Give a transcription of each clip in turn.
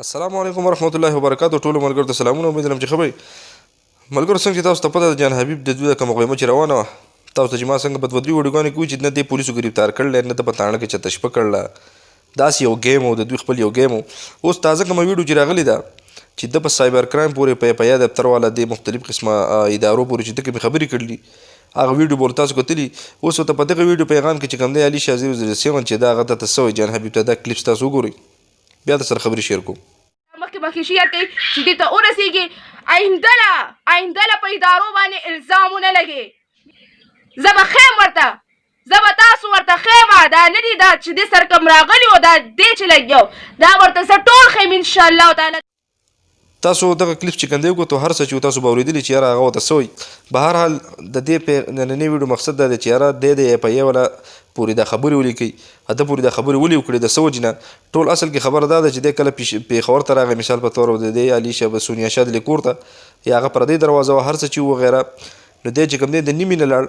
السلام علیکم ورحمت الله وبرکاتو. ټولو ملګرو ته سلامونه، امید لرم چې ښه به ملګرو. څنګه چې تاسو ته پته ده، جان حبیب د دوی د کومه غیمه چې روانه وه، تاسو ته چې ما څنګه په دوه درې ویډیوګانې کې چې نه دې پولیسو ګرفتار کړل، نه د په تاڼه کې چاته شپه کړله، داسې یو ګیم و، د دوی خپل یو ګیم و. اوس تازه کومه ویډیو چې راغلې ده چې د په سایبر کرایم پورې په اف آی آر دفتر والا دې مختلف قسمه ادارو پورې چې ده کومې خبرې کړلي، هغه ویډیو به تاسو کتلي. اوس ورته په دغه ویډیو پیغام کې چې کوم دی علي شاه 007 چې دا هغه ته څه وایي، جان حبیب ته دا کلیپس تاسو وګورئ، بیا در سره خبرې شیر کوم. مخکې مخکې شیر کوي چې دې ته ورسېږي، آینده له په ادارو باندې الزام ونه لګي. زه به ښیم ورته، زه به تاسو ورته ښیم. دا نه دي دا چې دې سره کوم راغلي وو، دا دې چې لګیو، دا ورته زه ټول ښیم انشاءالله تعالی. تاسو دغه کلیپ چې کوم دی وکتو، هر څه چې تاسو به اورېدلي چې یاره هغه ورته څه وایي. بهرحال د دې په نننۍ ویډیو مقصد دا دی چې یاره دی د اف آی ای والا پورې دا خبرې ولیکي، ده پورې دا خبرې ولې وکړې، د څه وجې نه. ټول اصل کې خبره دا ده چې دی کله پېښور ته راغی، مثال په طور د دې علي شاه سونیا شاه د کور ته یا هغه پردۍ دروازه وه، هر څه چې وغیره، نو دی چې کوم دی د نیمې نه لاړ،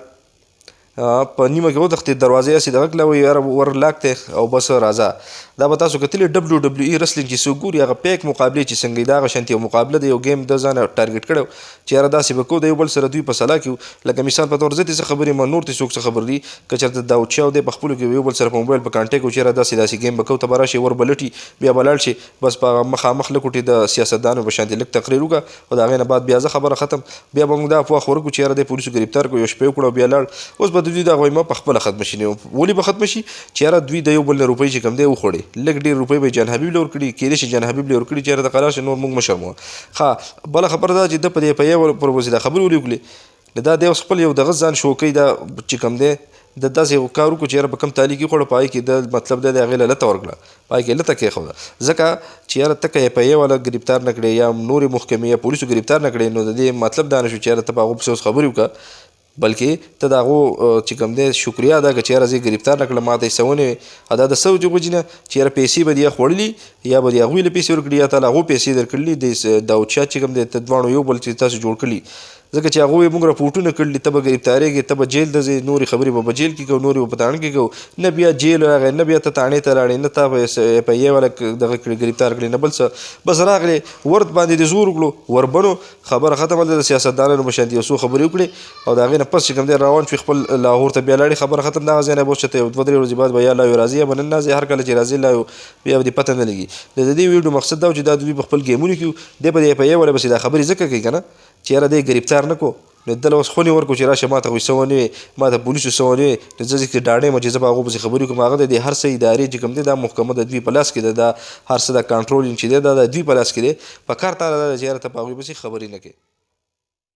په نیمه کې وتښتېد، دروازې هسې دغه کړه، وایي یاره ور لاک دی او بس راځه. دا به تاسو کتلي ډبلیو ډبلیو ای رسلینګ چې څوک ګوري، هغه پیک مقابلې چې څنګه دا هغه شانتې یو مقابله ده، یو ګیم د ځانه ټارګټ کړی چې یاره داسې به کوو، د یو بل سره دوی په سلا کې وو. لکه مثال په طور زه ترې څه خبر یم، نور ترې څوک څه خبر دي، که چېرته داود شاه دی په خپلو کې یو بل سره په موبایل په کانټیکټ وو چې یاره داسې داسې ګیم به کوو، ته به راشې ور به لټي بیا به لاړ شې، بس په هغه مخامخ لکوټې د سیاستدانو په شانتې لږ تقریر وکړه او د هغې نه بعد بیا زه خبره ختم، بیا به موږ دا افواه خوره کړو چې یاره دی پولیسو ګرفتار کړو، یو شپه یې وکړه او بیا لاړ. اوس به د دوی دا غویمه په خپله ختمه شي. نو ولې به ختمه شي چې یاره دوی د یو بل نه روپۍ چې کوم دی وخوړې، لږ ډېر روپۍ به یې جان حبیب له ورکړي، کېدای شي جان حبیب له ورکړي چې یاره د قرار شي نور موږ مه شرموه. ښه بله خبره دا چې ده په دې په یو پرپسې دا خبرې ولې وکړې، نو دا دی اوس خپل یو دغه ځان شو کوي، دا چې کوم دی د داسې یو کار وکړو چې یاره په کوم تالي کې وخوړه، په هغې کې د مطلب دی د هغې له لته ورکړه، په هغې کې لته کېښوده، ځکه چې یاره ته که یې په یو والا ګرفتار نه کړې یا نورې محکمې یا پولیسو ګرفتار نه کړې، نو د دې مطلب دا نه شو چې یاره ته په هغو پسې اوس خبرې وکړه، بلکې ته د هغو چې کوم دی شکریه ادا کړه چې یاره زه یې ګرفتار نه کړم، ما ته یې څه ونه وې. او دا د څه وجې نه چې یاره پیسې به دې یا خوړلي یا به دې هغوی له پیسې ورکړي یا تا له هغو پیسې درکړلي، د داود شاه چې کوم دی ته دواړو یو بل چې تاسو جوړ کړي، ځکه چې هغوی موږ رپورټونه کړلي، ته به ګرفتارېږې، ته به جیل ته ځې، نورې خبرې به په جیل کې کوو، نورې به په تاڼه کې کوو، نه بیا جیل راغی، نه بیا ته تاڼې ته لاړې، نه تا به اف آی ای والا دغه کړې ګرفتار کړې، نه بل څه، بس راغلې ورت باندې دې زور وکړو، وربنو خبره ختمه ده. د سیاستدانانو په شان دې یو څو خبرې وکړې او د هغې نه پس چې کوم دی روان شوې خپل لاهور ته بیا لاړې، خبره ختم. دغه ځای نه به اوس چې ته یو دوه درې ورځې بعد به یا لایو راځي یا به نن راځي، هر کله چې راځي لایو بیا به دې پته نه لګي. د دې ویډیو مقصد دا و چې دا دوی په خپل ګیمونو کې وو، دی په دې اف آی ای والا پسې دا خبرې ځکه کوي که نه چې یاره دی ګرفتار نه کړو، نو ده له اوس خونې ورکړو چې راشه ما ته خو یې څه ونه وې، ما ته پولیسو څه ونه وې، نو زه ځکه ډاډه یم چې زه په هغو پسې خبرې کوم. هغه د دې هر څه ادارې چې کوم دی دا محکمه د دوی په لاس کې ده، دا هر څه د کنټرولینګ چې دی دا د دوی په لاس کې دی، په کار تا دا ده چې یاره ته په هغوی پسې خبرې نه کوې.